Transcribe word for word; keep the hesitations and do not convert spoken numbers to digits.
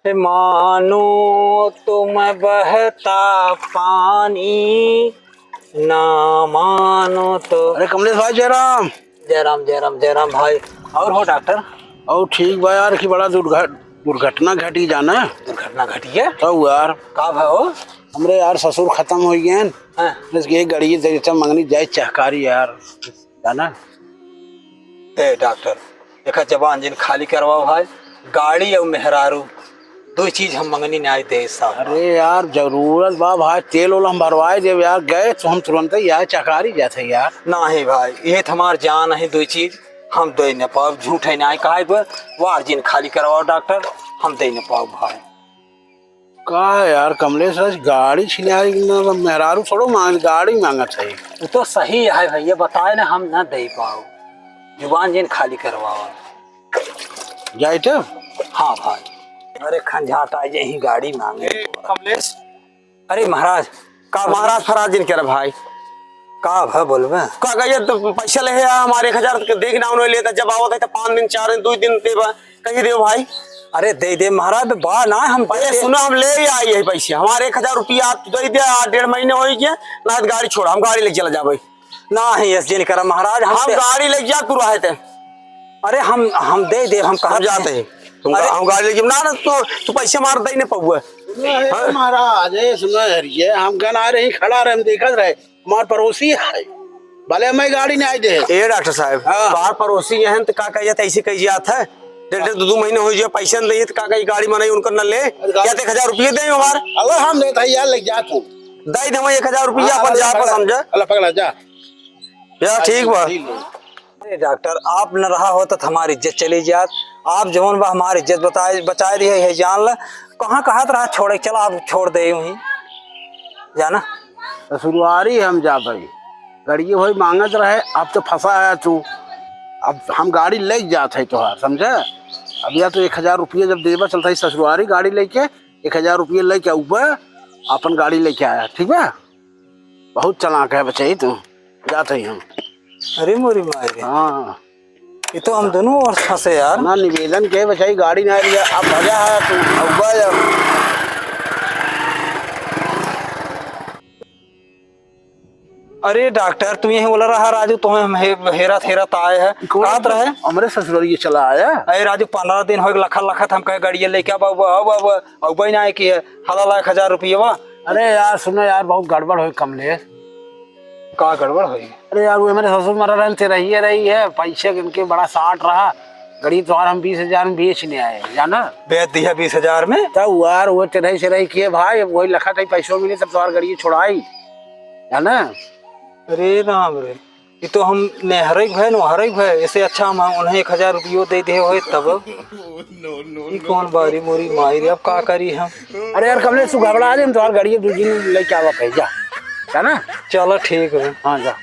मानो तुम बहता पानी, ना मानो तो। अरे कमलेश भाई, जय राम। जय राम, जय राम, जय राम भाई। और हो डॉक्टर? और ठीक बा यार, कि बड़ा दुर्घट-, दुर्घटना घटी जाना। दुर्घटना घटी है? तब यार। का भा हो? हमरे यार ससुर खतम होइ गए हैं। हाँ। बस ये गड़िया दे देता, मंगनी जाए चहकारी यार। जाना? ए डॉक्टर, देखा, जबान जिन खाली करवाओ भाई, गाड़ी और मेहरारू, दो चीज हम मंगनी नाहीं दे साहब। अरे यार, जरूरत बा भाई, तेल ओल हम भरवाए देब यार, गए तो हम तुरंत ही यार चकारी जाते यार। नाहीं भाई, ये तो हमार जान है, दो चीज हम दे न पाओ, झूठ है नाहीं कहा, वार जिन खाली करवाओ डॉक्टर, हम दे न पाओ भाई। का है यार कमलेश, आज गाड़ी छिनाई न, मेहरारू थोड़ो मांग, गाड़ी मांगत है। वो तो सही है भैया, बताए ना हम ना दे पाओ, जुबान जिन खाली करवाओ। जाए तो? हाँ भाई। अरे खंझाट आ जाए ही गाड़ी मांगे। ए, कमलेश। अरे महाराज, का महाराज फराज जिन कह रहा भाई? का भा बोलबे? का कहिए तो पैसा ले है हमारे एक हजार के, देख ना उन्होंने लेता, जब आवत है तो पाँच दिन, चार दिन, दो दिन देबा। कही देव भाई। अरे दे दे महाराज, बा ना हम अरे पैसे। सुनो, हम ले ही आई यही पैसे, हमारे एक हजार रुपया आप दे दे, आज डेढ़ महीने हो गया, ना तो गाड़ी छोड़ा, हम गाड़ी लेके चला जाबे। ना है, ऐसे नहीं करा महाराज, हम हम ते- गाड़ी लेके जा, तू रहे थे। अरे हम, हम दे दे, हम कहा हम जाते हैं। तुम अरे हम गाड़ी लेके ना, ना, तू, तू पैसे मार दे नहीं पाऊंगा। अरे हाँ? महाराज, ए, सुनो यार, ये हम गन आ रहे, खड़ा रहे, हम देखत रहे। हमार पड़ोसी है, भले हमें गाड़ी नहीं आई दे। ए डॉक्टर साहब, हाँ। बाहर पड़ोसी हैं तो का कही जात, ऐसे कही जात है, डेढ़ डेढ़ दो दो महीने हो गया, पैसे नहीं दे तो का कही गाड़ी मनाई उनकर न ले, अरे गाड़ी या तो एक हजार रुपये दे हमार। अगर हम देता है यार, लग जा तू। दे दे एक हजार रुपया, हाँ, अपन जा, अपन समझा। अल्लाह पकड़ा जा। या ठीक बा। ठीक बा। अरे डॉक्टर, आप न रहा हो तो हमारी इज्जत चली जात। आप जवन बा हमारी इज्जत बताए, बचाए रही है, जान ल। कहाँ कहत रहा छोड़े, चला आप छोड़ दे वहीं, जाना। ससुरवारी हम जा भाई, गड़िए भाई मांगत रहे, अब तो फंसा है तू। अब हम गाड़ी लेके जात है तोहार, समझे? अब या तो एक हजार रुपये जब देबा चलता है ससुरवारी गाड़ी लेके, एक हजार रुपये लेके ऊपर अपन गाड़ी लेके आया, ठीक बा? बहुत चालाक है बचाई तू, जात है हम। अरे मोरी माई रे। हाँ। ये तो हम दोनों ओर फंसे यार। ना निवेदन के बचाई गाड़ी ना लिया, अब भजा है तू, अब जा। अरे डॉक्टर, तू यहीं बोला रहा राजू, तुम्हें हम हे-, हेरत हेरत आए हैं। कौन कहत रहे? हमरे ससुराल ये चला आया। अरे राजू, पन्द्रह दिन हो गए लखत लखत, हम कहे गाड़िया लेके आवा, आवा, आवा, आवा, आवा ही ना आए कि है, हला ला एक हजार रुपये बा। अरे यार, सुनो यार, बहुत गड़बड़ हो कमलेश। का गड़बड़ होई? अरे यार, वो हमारे ससुर मरा रहन, तेरहिए रही है, पैसे इनके बड़ा साठ रहा, गरीब तोहार हम बीस हजार में बेच ले आए, जाना? बेच दिया बीस हजार में? तब यार, वो तेरही से रही किए भाई, अब वही लखत है पैसों मिले, तब तोहार गड़िए छोड़ाई, जाना? अरे राम रे, ये तो हम नेहरे के भय, नोहरे के भय, इससे अच्छा हम उन्हें एक हजार रुपयो दे दे होए तब। ई कौन बारी मोरी माई रे, अब का करी हम? अरे यार, कमलेश, तू घबरा दे, हम तोहार गड़िए दू दिन लेके आवा कहीं, जा। है ना? चलो, ठीक है। हाँ, जा।